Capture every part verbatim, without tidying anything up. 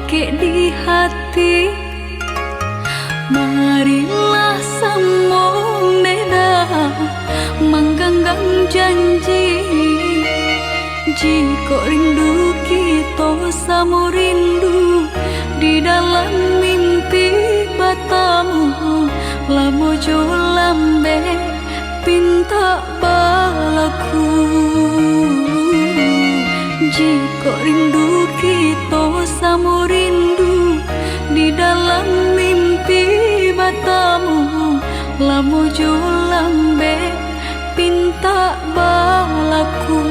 Kek di hati, marilah samo beda mangganggam janji. Jikok rindu kito samo rindu di dalam mimpi batamu, lamo jo lambek pintak balaku. Jikok rindu kito samo rindu di dalam mimpi batamu, lamo jo lambek pintak balaku.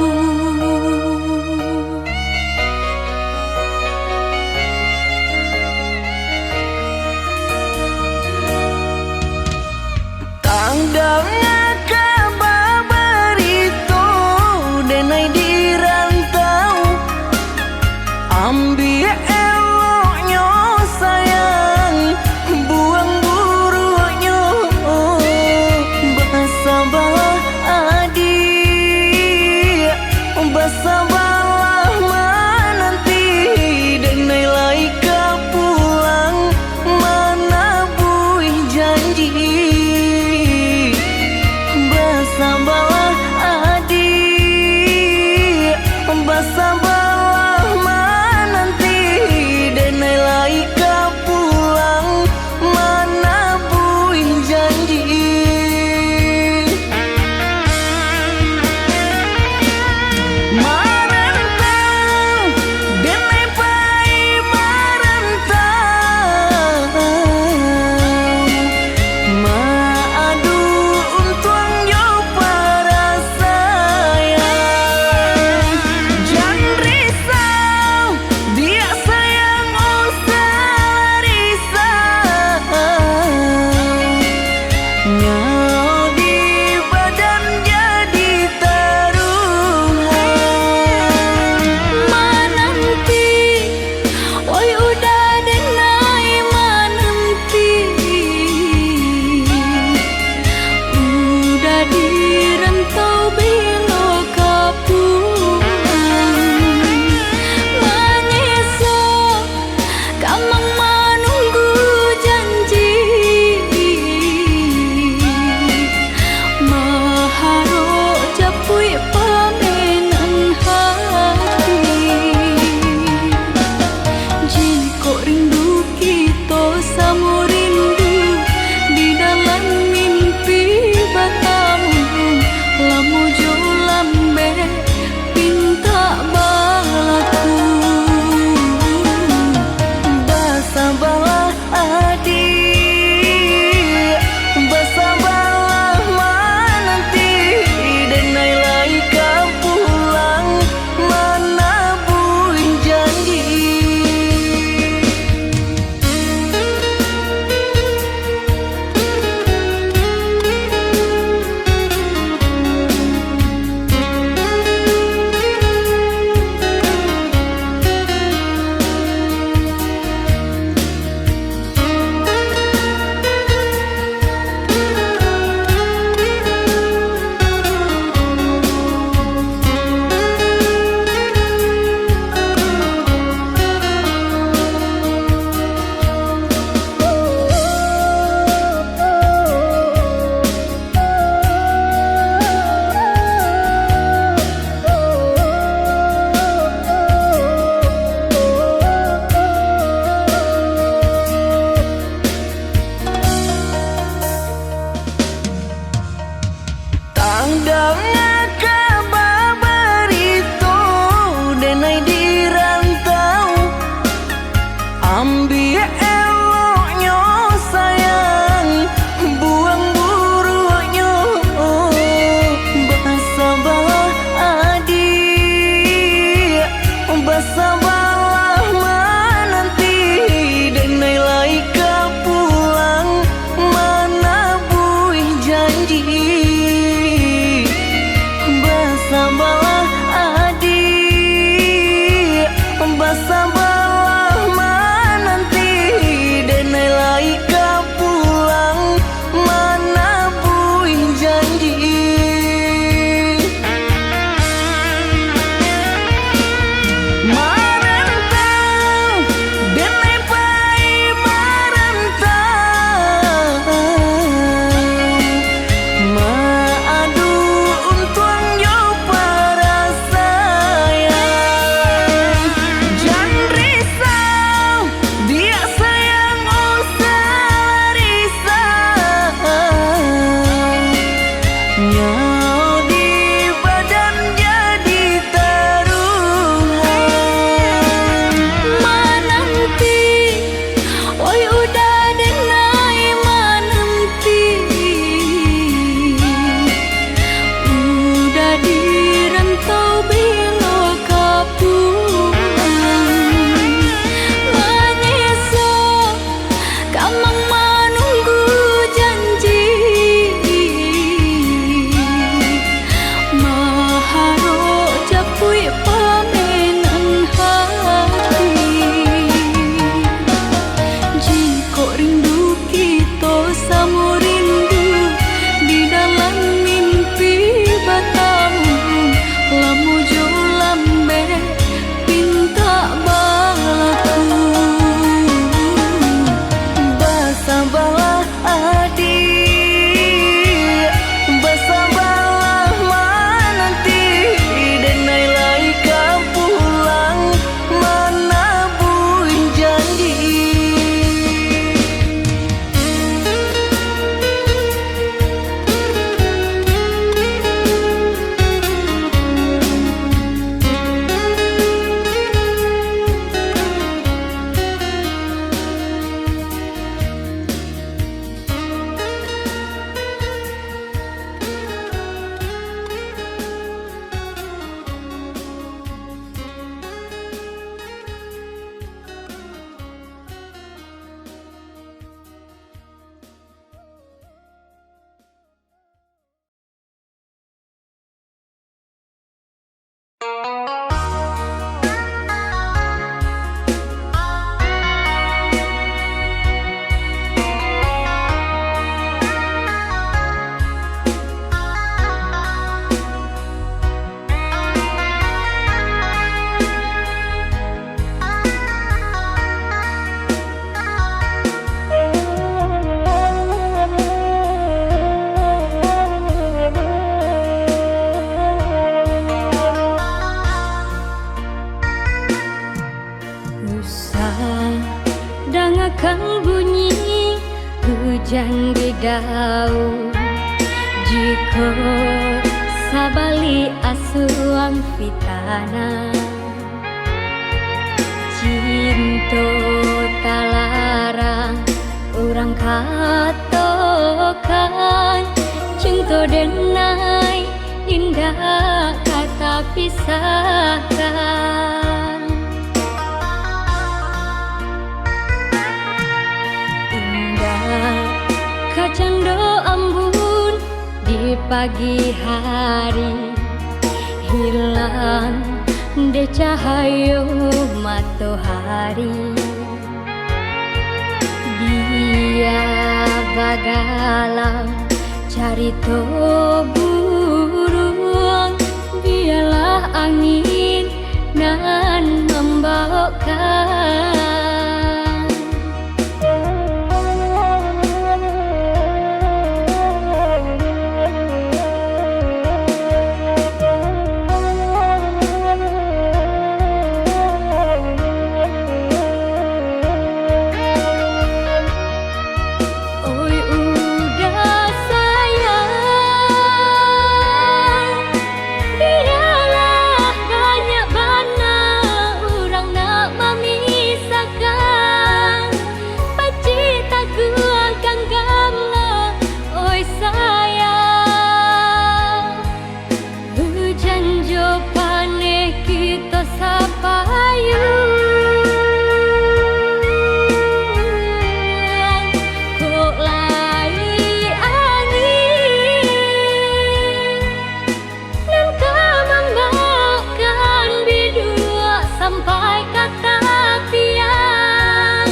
Tang danga kaba barito, denai di rantau. Ambiak eloknyo sayang, buang buruaknyo. Basabalah adiak, basabalah mananti, denai lai ka pulang manabuih janji. Basabalah adiak, basabalah mananti, denai lai ka pulang manabuih janji. Marantau, denai pai marantau, maadu untuang jo parasaian. Jan risau, diak sayang, usah risau. Nyawa di badan jadi taruhan. Mananti, oi uda denai mananti. Uda di rantau bilo ka pulang. Manyeso kamang manunggu janji. Maharok japuik pamenan hati. Jikok rindu kito samo rindu di dalam mimpi batamu, lamo jo lambek pintak balaku. Basabalah adiak, basabalah mananti, denai lai ka pulang manabuih janji. Tang danga kaba barito, denai di rantau. Ambiak eloknyo sayang, buang buruaknyo. Basabalah adiak, basabalah mananti, denai lai ka pulang manabuih janji. Basabalah adiak, basabalah mananti, denai lai ka pulang manabuih janji. Kan bunyi hujan di daun, jiko sabalik asuang fitnah. Cinto talarang urang katokan, cinto denai indak ka tapisahkan. Indak ka cando ambun di pagi hari, hilang dek cahayo matohari. Bia bagalau carito buruang, bialah angin nan mambaokan. Oi uda sayang, bialah banyak bana urang nak mamisahkan, pacik taguah ganggam lo, oi sayang. Hujan jo paneh kito sapayuang, kok lai angin nan ka mambaokan biduak sampai ka tapian.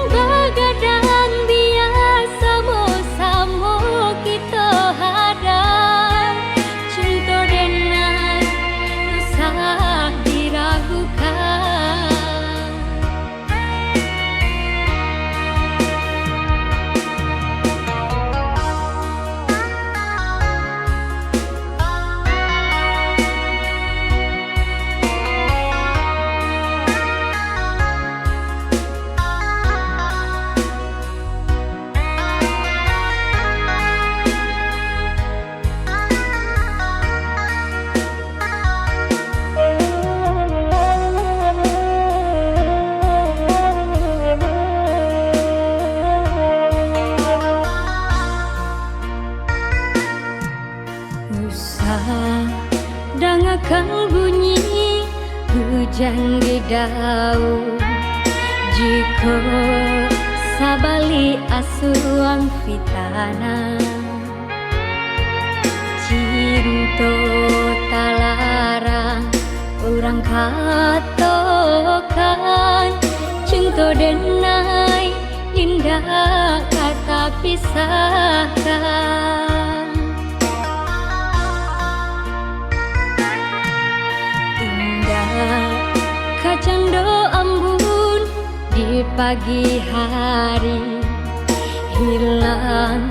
Bagadang bia samo-samo kito hadang, cinto denai usah diragukan. Usah dangakan bunyi hujan di daun, jiko sabalik asuang fitnah. Cinto talarang urang katokan, cinto denai indak ka tapisahkan. Indak ka cando ambun di pagi hari, hilang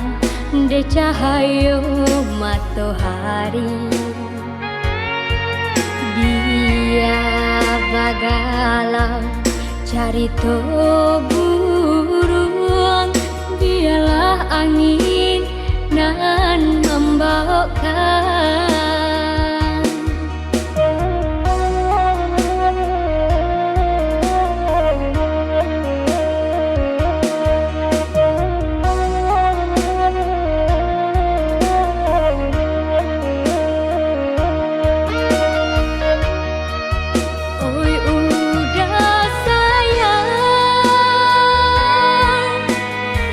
dek cahayo matohari. Bia bagalau carito buruang, bialah angin nan mambaokan. Oi uda sayang,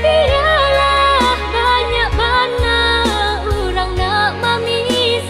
bialah banyak bana urang nak mamis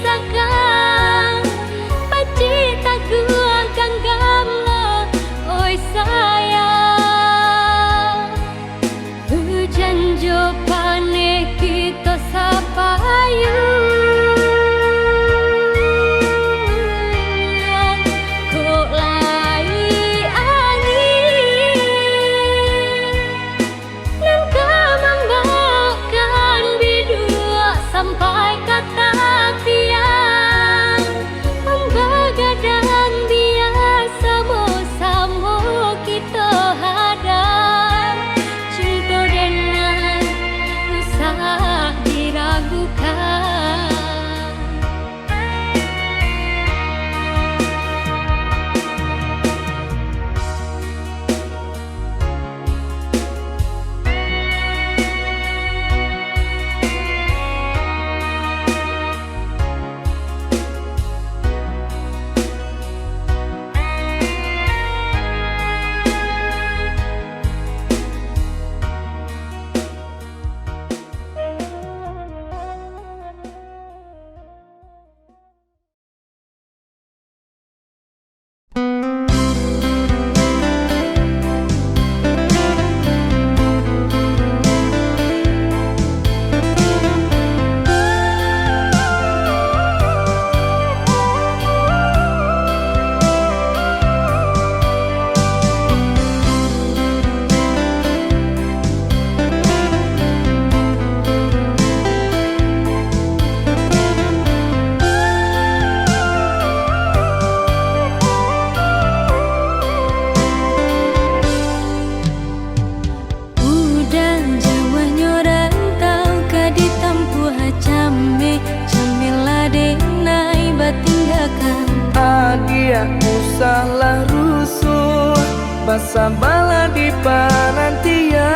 Sabalah di panantian.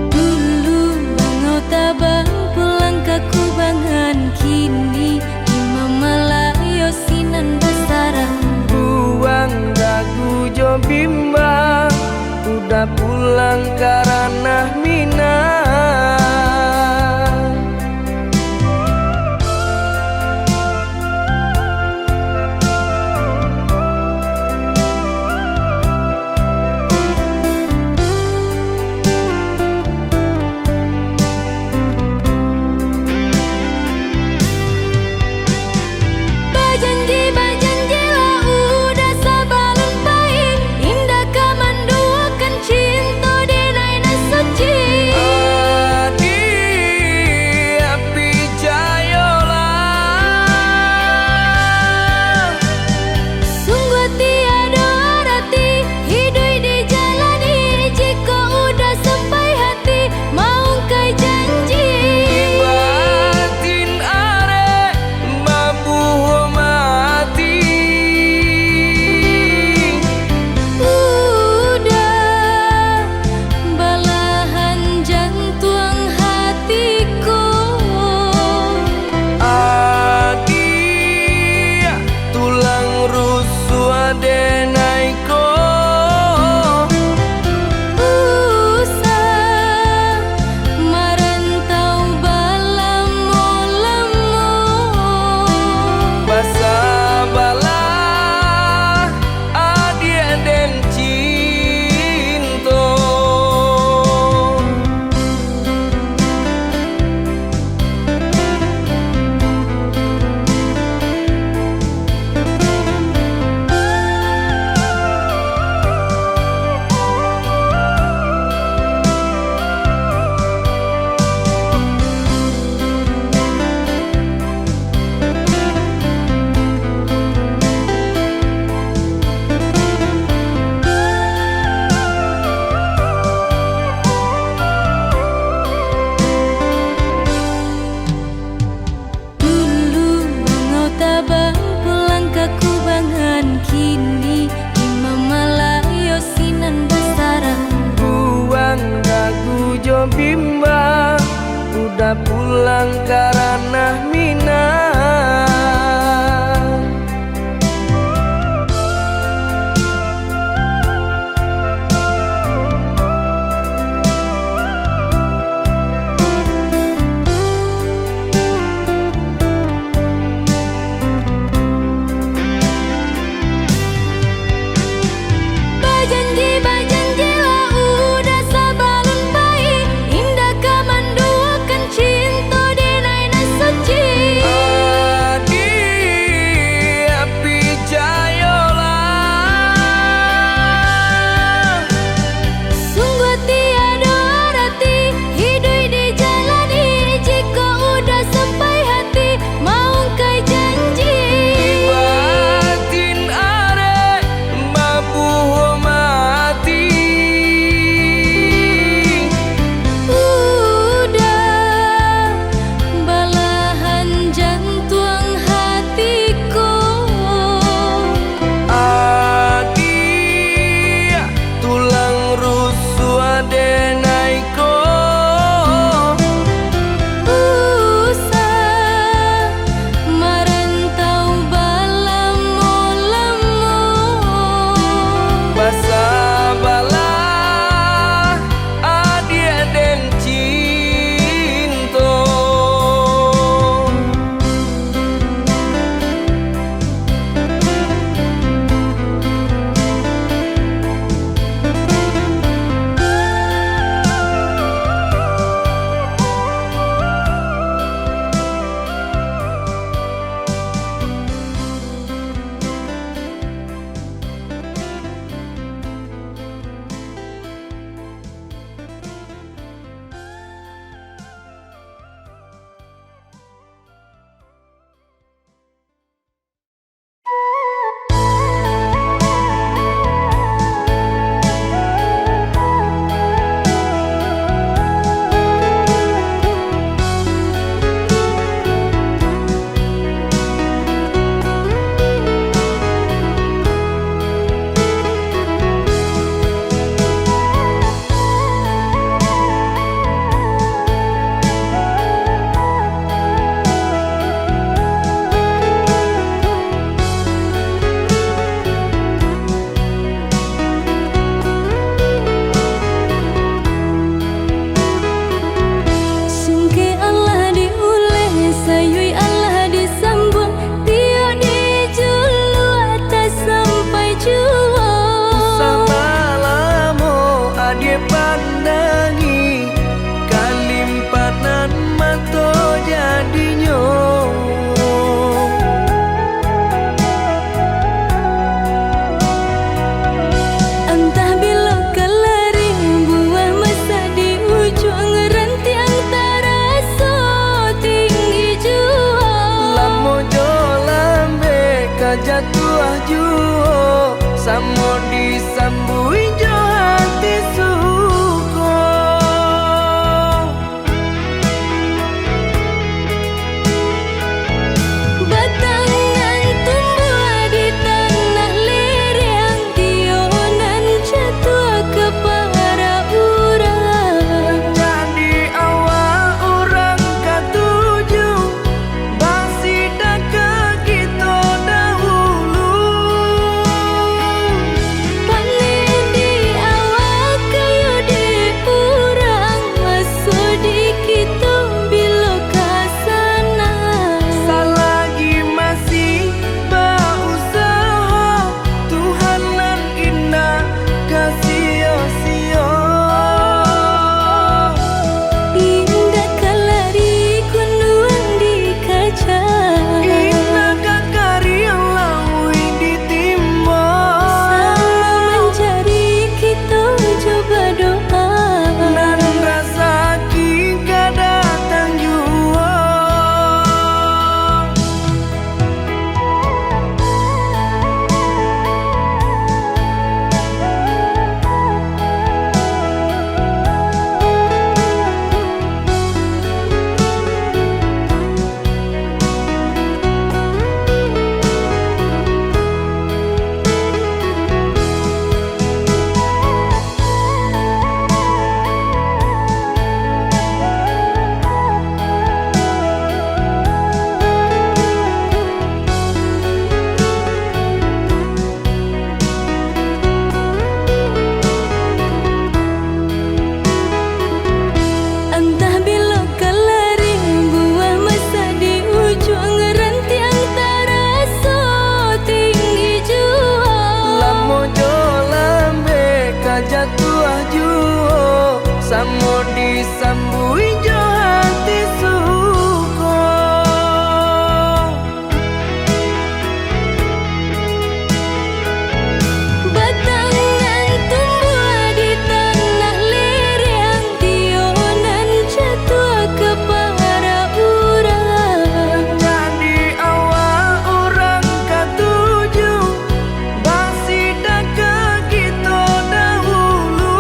Dulu bangau tabang pulang ka kubangan, kini di Mamalayo sinan basarang. Buang dagu jo bimbang, udah pulang ka ranah Minang. Bajanji, bajanjilah udah sabalun pai, indak ka manduakan cinto denai nan suci. Adiak, picayolah. Sungguah tiado arati, hiduik dijalani, jikok udah sampai hati, maungkai janji. Batin arek babuah mati. Udah balahan jantuang hatiku. Adiak, tulang rusuah denai ko. Usah marantau balamo-lamo. Basabalah adiak den cinto. Jatuah juo, samo disambuik jo hati suko. Batang nan tumbuah di tanah lereng, iyo nan jatuah ka parak urang. Jadi awak urang katuju, basidakah kito dahulu. Paneh di awak, kayo di urang, maso di kito bilo ka sana. Salagi masih bausaha, Tuhan nan indak ka sio-sio. Indak ka lari kunduang dikaja, indak ka kariang lauik ditimbo. Samo manjari kito jo badoa, nan rasaki ka datang juo. Antah bilo ka lari, buah masak di ujuang, rantiang taraso tinggi juo. Lamo jo lambek ka jatuah juo, samo disambuik jo hati suko. Batang nan tumbuah di tanah lereng, iyo nan jatuah ka parak urang. Jadi awak urang katuju, basidakah kito dahulu.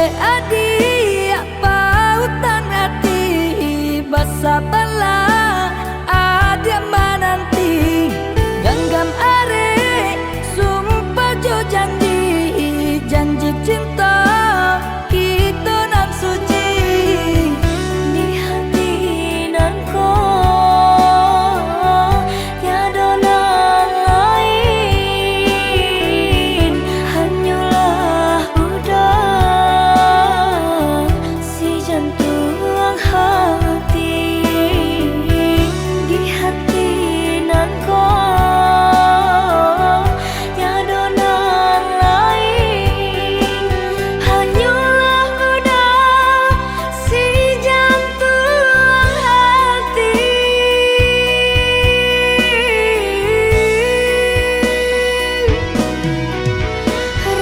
Adiak pautan ati, basabalah adiak mananti. Ganggam arek, sumpah jo janji, janji cinto kito nan suci. Di hati nan ko tiado nan lain, hanyolah udah si jantuang hati. Di hati nan ko tiado nan lain, hanyolah udah si jantuang hati.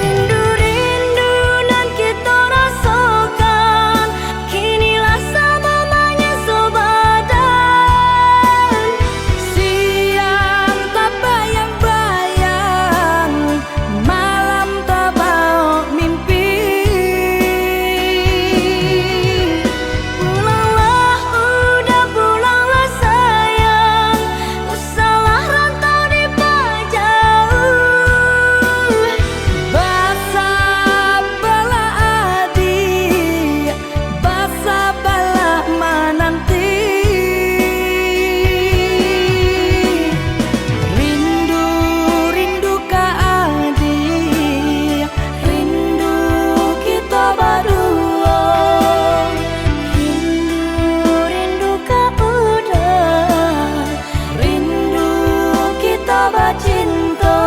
Rindu-rindu nan kito rasokan, kini lah samo manyiso badan. Siang tabayang-bayang, malam tabaok mimpi. Pulanglah, udah pulanglah sayang, usahlah rantau dipajauah. Basabalah adiak, basabalah mananti. Rindu, rindu ka adiak, rindu kito baduo. Rindu, rindu ka udah, rindu kito bacinto.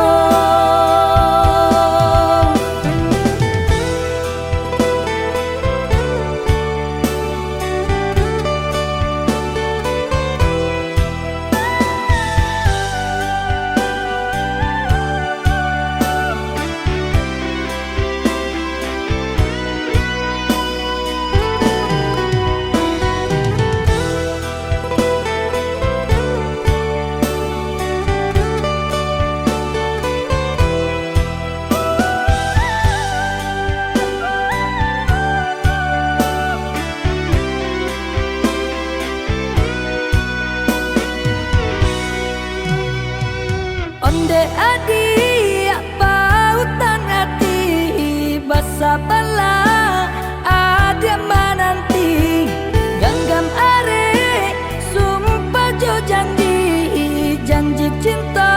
Ondeh adiak pautan ati, basabalah adiak mananti. Ganggam arek, sumpah jo janji, janji cinto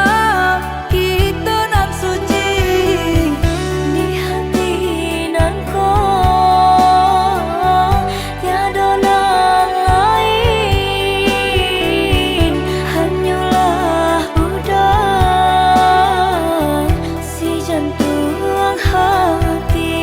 kito nan suci. Di hati nan ko tiado nan lain, hanyolah udah si jantuang hati.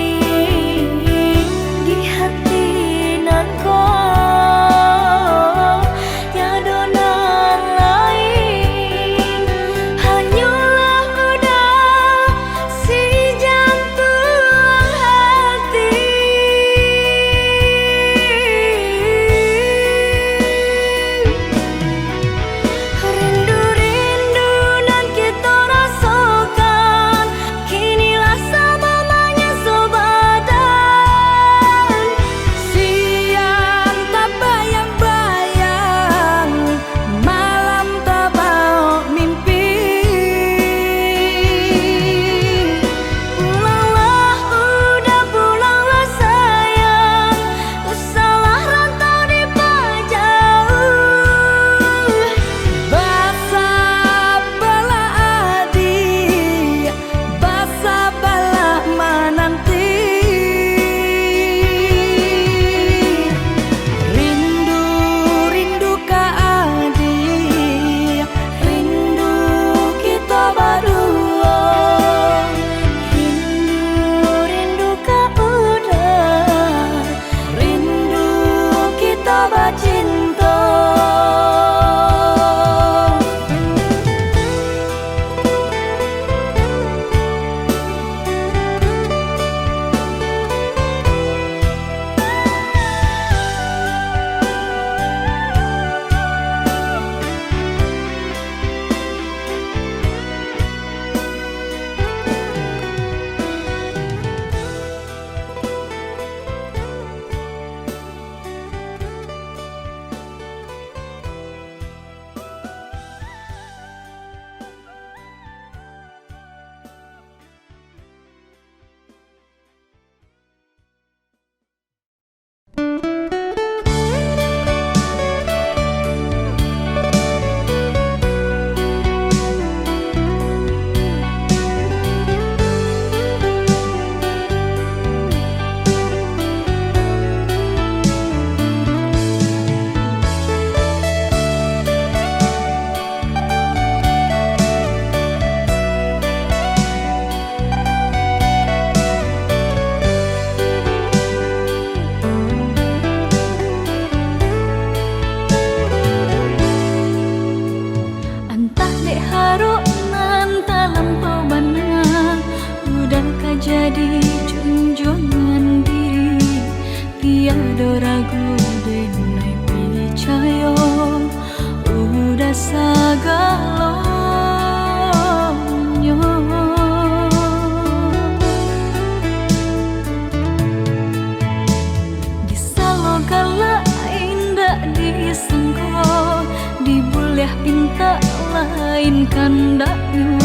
Lain kandaknyo,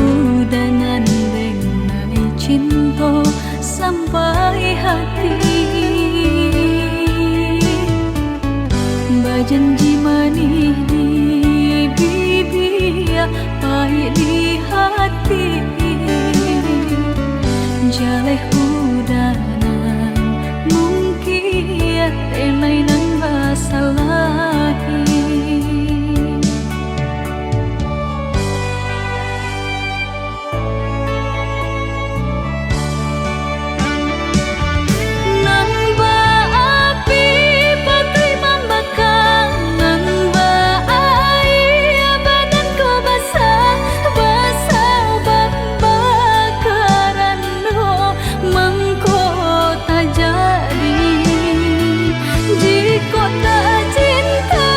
udanan denai cinto sampai hati. Bajanji manih di bibia, pahik di hati. Jaleh udanan mungkin denai nan basalahi. Nan baapi patuik mambakang, nan baaia badan ko basah, basah babakaran doh, mangko tajadi. Jikok tak cinto,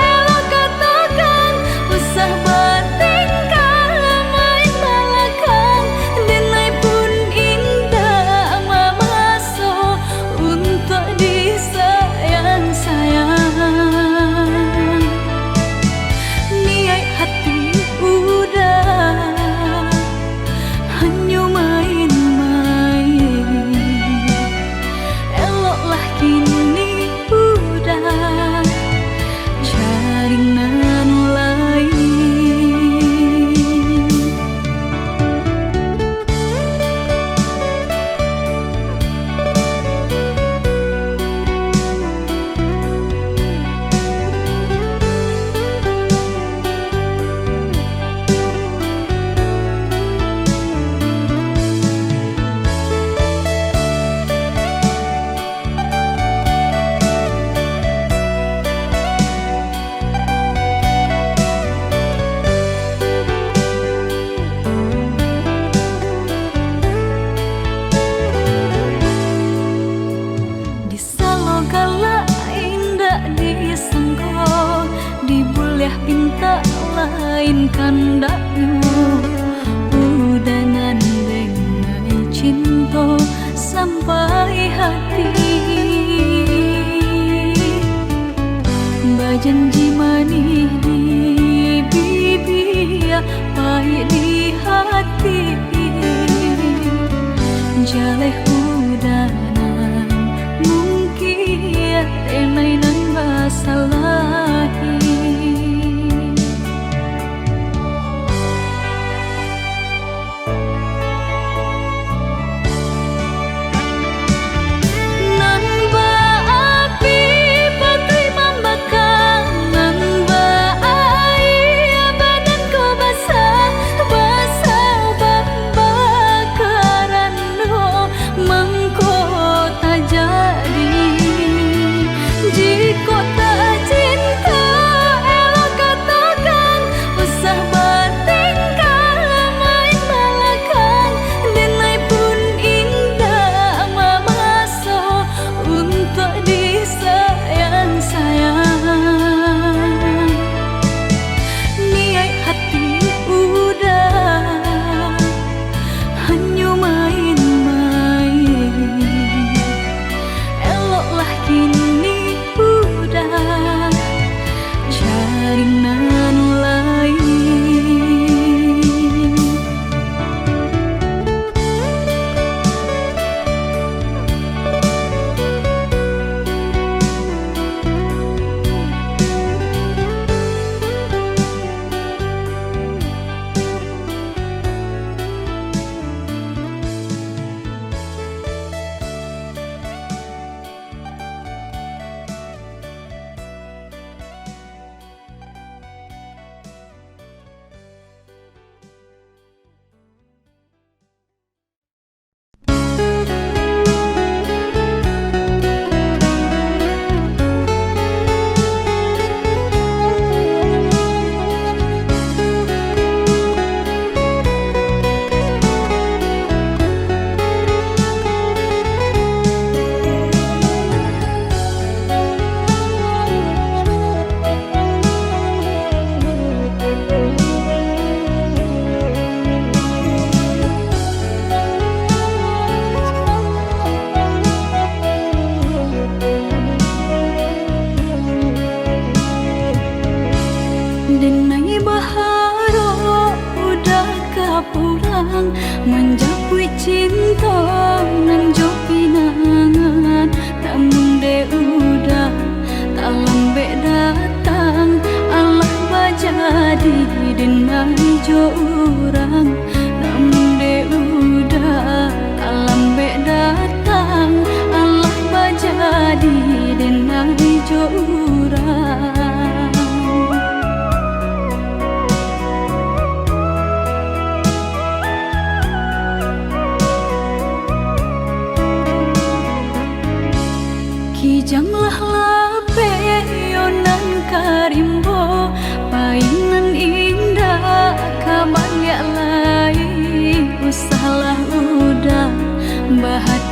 elok katokan, usah batingkah main balakang, denai pun indak mamaso untuak disayang-sayang. Niaik hati uda hanyo main-main. Eloklah kini uda cari nan lain. Disalo galak indak disangko, dibuliah pintak lain kandaknyo, udanan denai cinto sampai hati. Bajanji manih di bibia, pahik di hati. Jaleh udanan mungkin denai nan basalahi. Nan baapi patuik mambakang, nan baaia badan ko basah, basah babakaran doh, mangko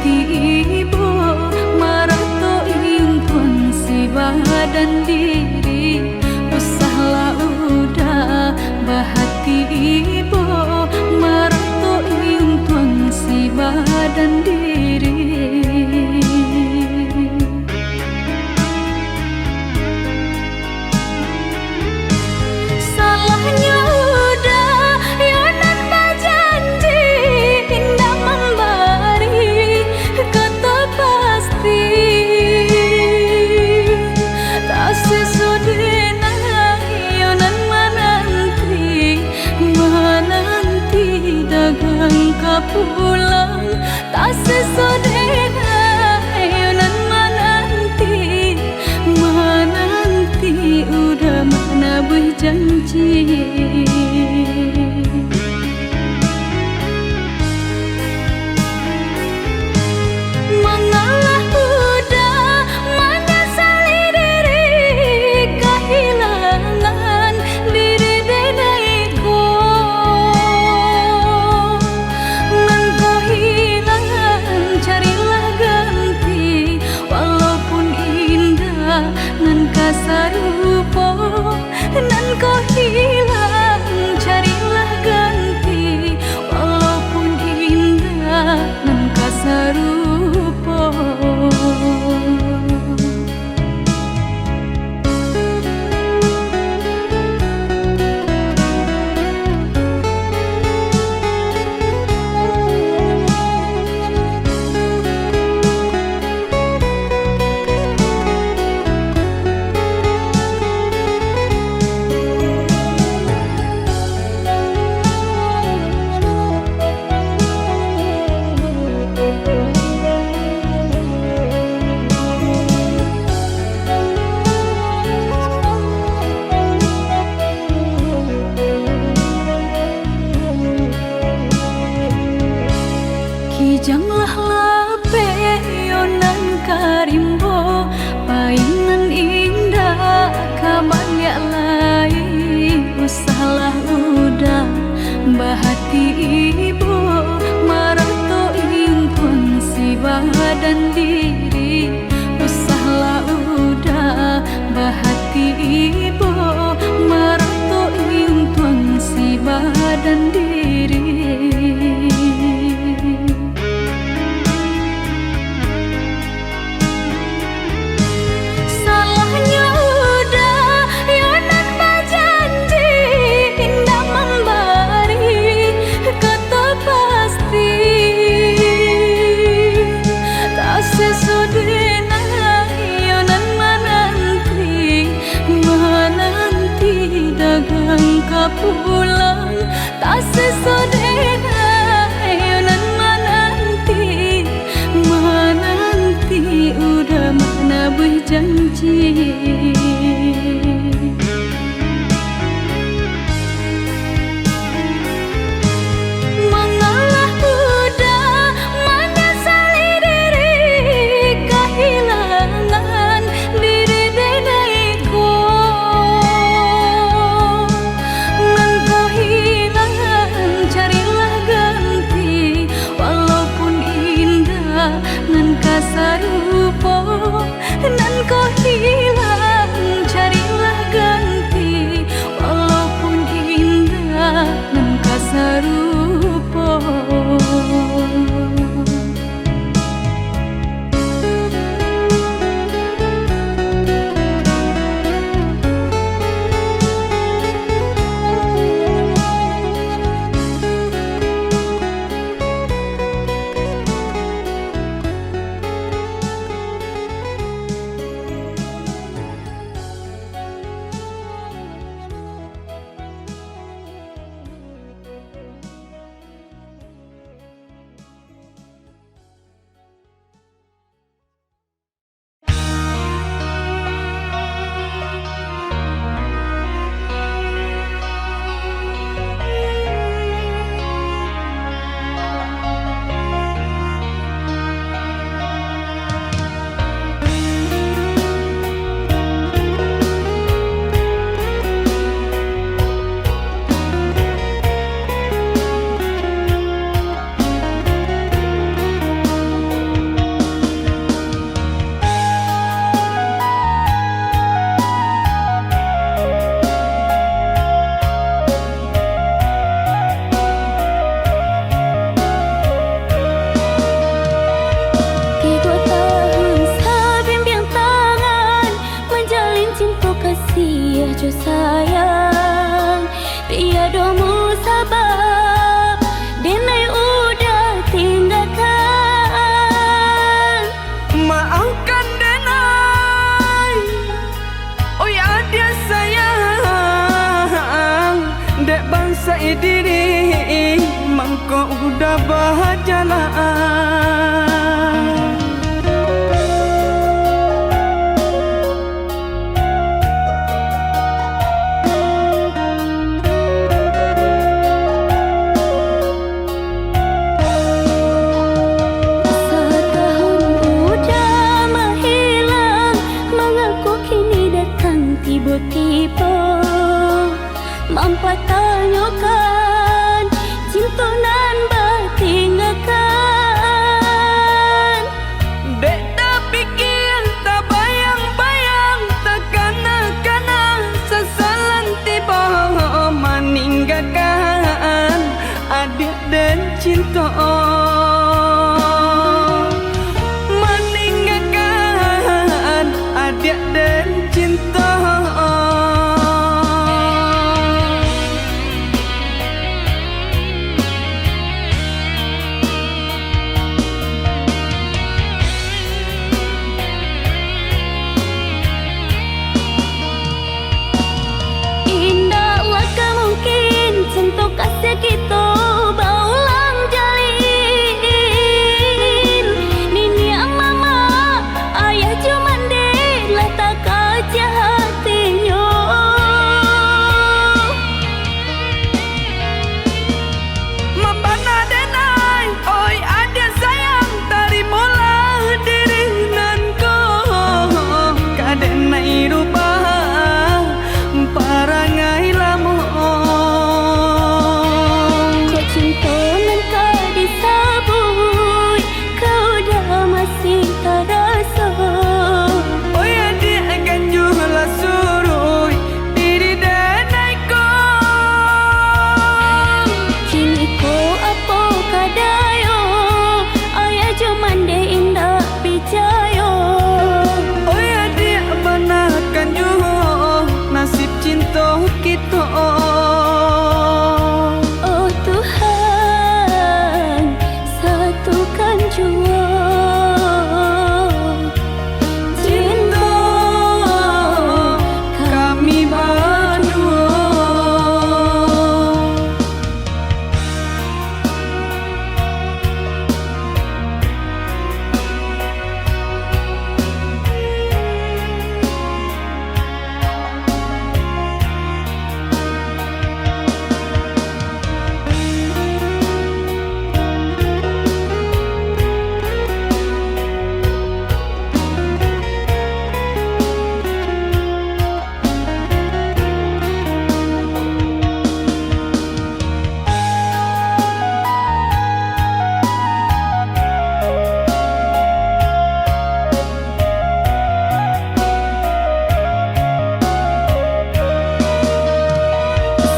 Ibo, marato intuang si badan diri, usahlah uda bahati ibo, marato intuang si badan diri. Salahnyo uda, yo nan bajanji indak mambari kato pasti. Taseso dek nan yo nan mananti, mananti dagang ka pulang. Taseso dek nan yo nan mananti, mananti uda manabuih janji. Mangalah uda manyasali diri, kahilangan diri denai ko. Nan ko hilang, carilah ganti, walaupun indak nan ka sarupo. Nan ko hilang, carilah ganti, walaupun indak nan ka sarupo. Kijanglah lapeh yo nan ka rimbo, payinan indak ka baliak lai. Usahlah uda bahati ibo, marato intuang si badan diri. Usahlah uda bahati ibo, marato intuang si badan diri. Salahnyo uda, yo nan bajanji indak mambari kato pasti. Taseso dek nan yo nan mananti, mananti dagang ka pulang. Taseso dek nan yo nan mananti, mananti uda manabuih janji. Mangalah uda manyasali diri, kahilangan diri denai ko. Nan ko hilang, carilah ganti, walaupun indak nan ka sarupo. Nan ko hilang, carilah ganti, walaupun indak nan ka sarupo. Jo sayang, tiado musabab, denai udah tinggakan. Maafkan denai, oi adiak sayang, dek bansaik diri, mangko udah bajalan. Satahun udah mahilang, mangako kini datang tibo-tibo, mampatanyokan cinto nan batinggakan. Dek tapikia, tabayang-bayang, takana-kana, sasalan tibo maninggakan adiak den cinto. Maninggakan adiak den cinto. Indaklah ka mungkin cinto kasiah kito baulang jalin. Niniak mamak, ayah jo mandeh lah takaciah hatinyo. Mambana denai, oi adiak sayang, tarimolah diri nan ko, ka denai rubah parangai lamo. Kok cinto nan ka disabuik, kau dah masih taraso. Oi adiak ganjulah suruik diri denai ko. Kini ko apo kadayo, ayah jo mandeh indak picayo. Oi adiak banakan juo, nasib cinto kito. Oh Tuhan, satukan juo cinto kami baduo.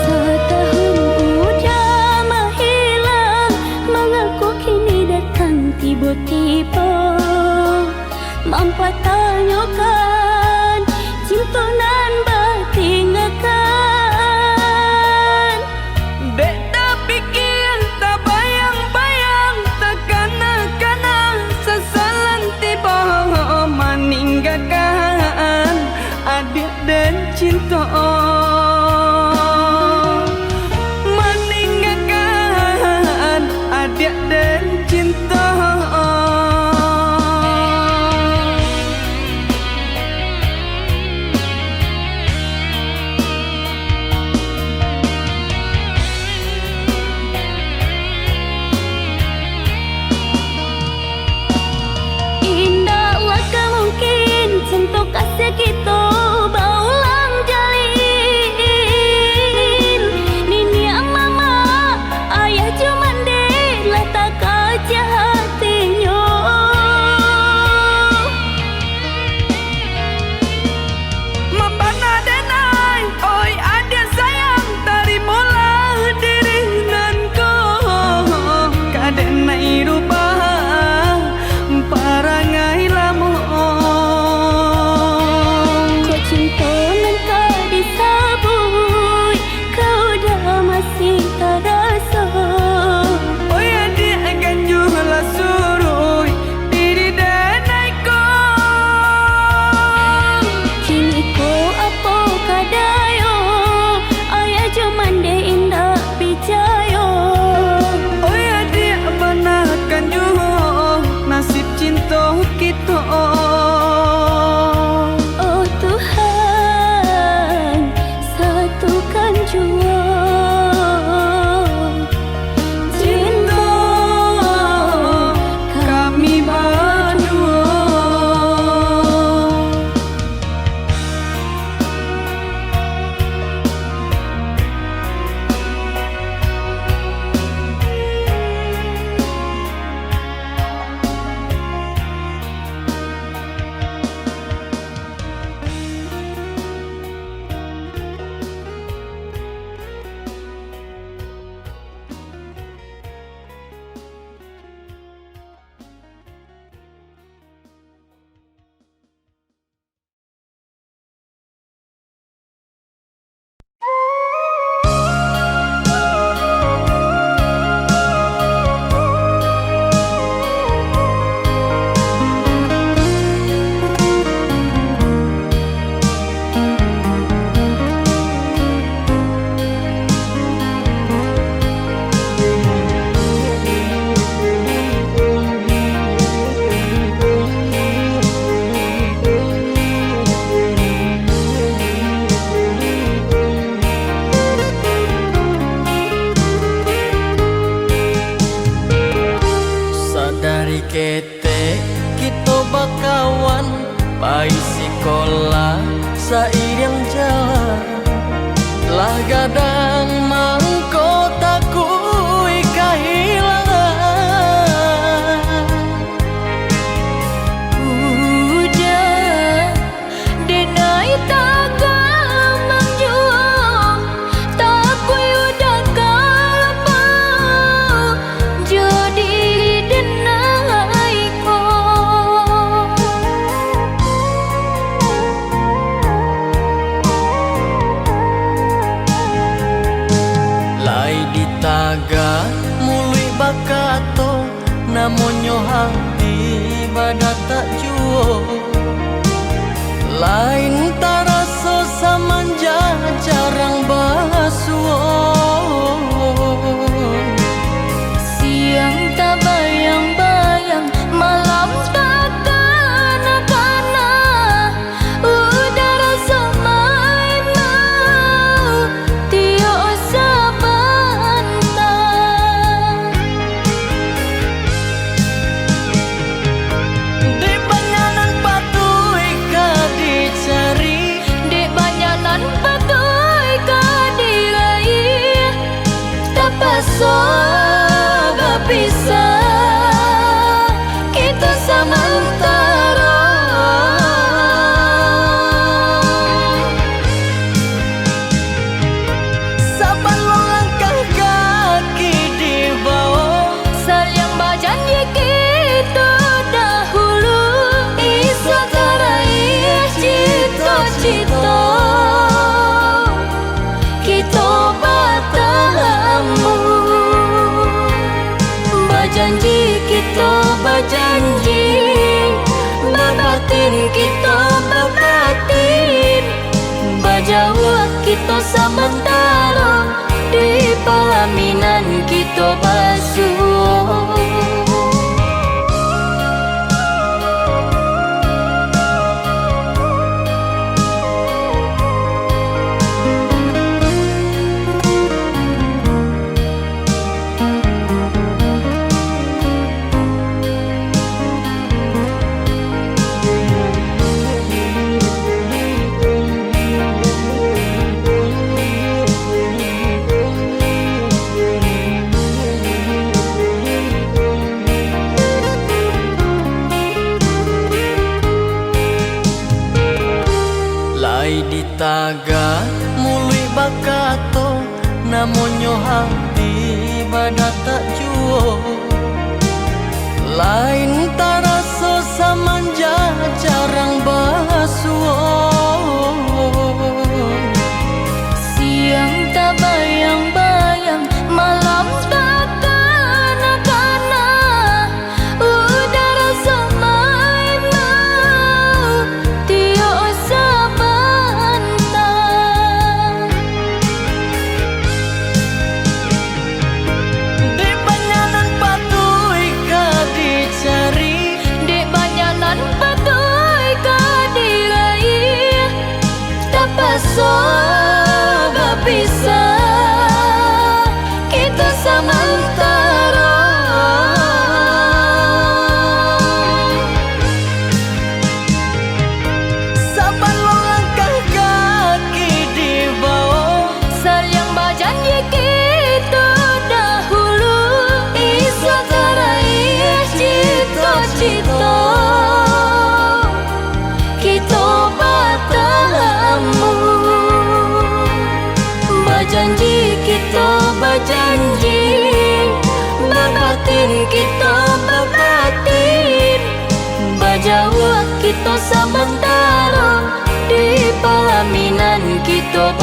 Satahun udah mahilang, mangako kini datang tibo-tibo, mampatanyokan cinto nan batinggakan. Dek tapikia, tabayang-bayang, takana-kana, sasalan tibo maninggakan adiak den cinto, maninggakan adiak den cinto. Oh Tuhan, satukan juo cinto kami baduo. Sadari ketek kito bakawan, pai sikolah sairiang jalan. Lah gadang mangko takuik kahilangan. Udah denai tagamang juo, takuik udah kapau jo diri denai ko. Lai ditaga muluik bakato, namonyo hati badatak juo. Lain taraso samanjak jarang basuo. Siang tabayang-bayang, malam takana-kana. Udah raso main mau tiok sabanta. Dek banyak nan patuik ka dicari. Dek banyak nan patuik ka diraih. Tapaso bapisah kito samantaro. Sabalun langkah kaki dibao, saliang bajanji kito dahulu. Isuak taraih cito-cito kito batamu. Bajanji kito bajanji, babatin kito babatin. Bajauah kito samantaro, di palaminan kito basuo. Lai ditaga muluik bakato, namonyo hati badatak juo. Lain taraso samanjak jarang basuo. Siang tabayang-bayang, malam takana-kana. Udah raso main mau tiok sabanta. Dek banyak nan patuik ka dicari. kito babatin, bajauah kito samantaro, di palaminan kito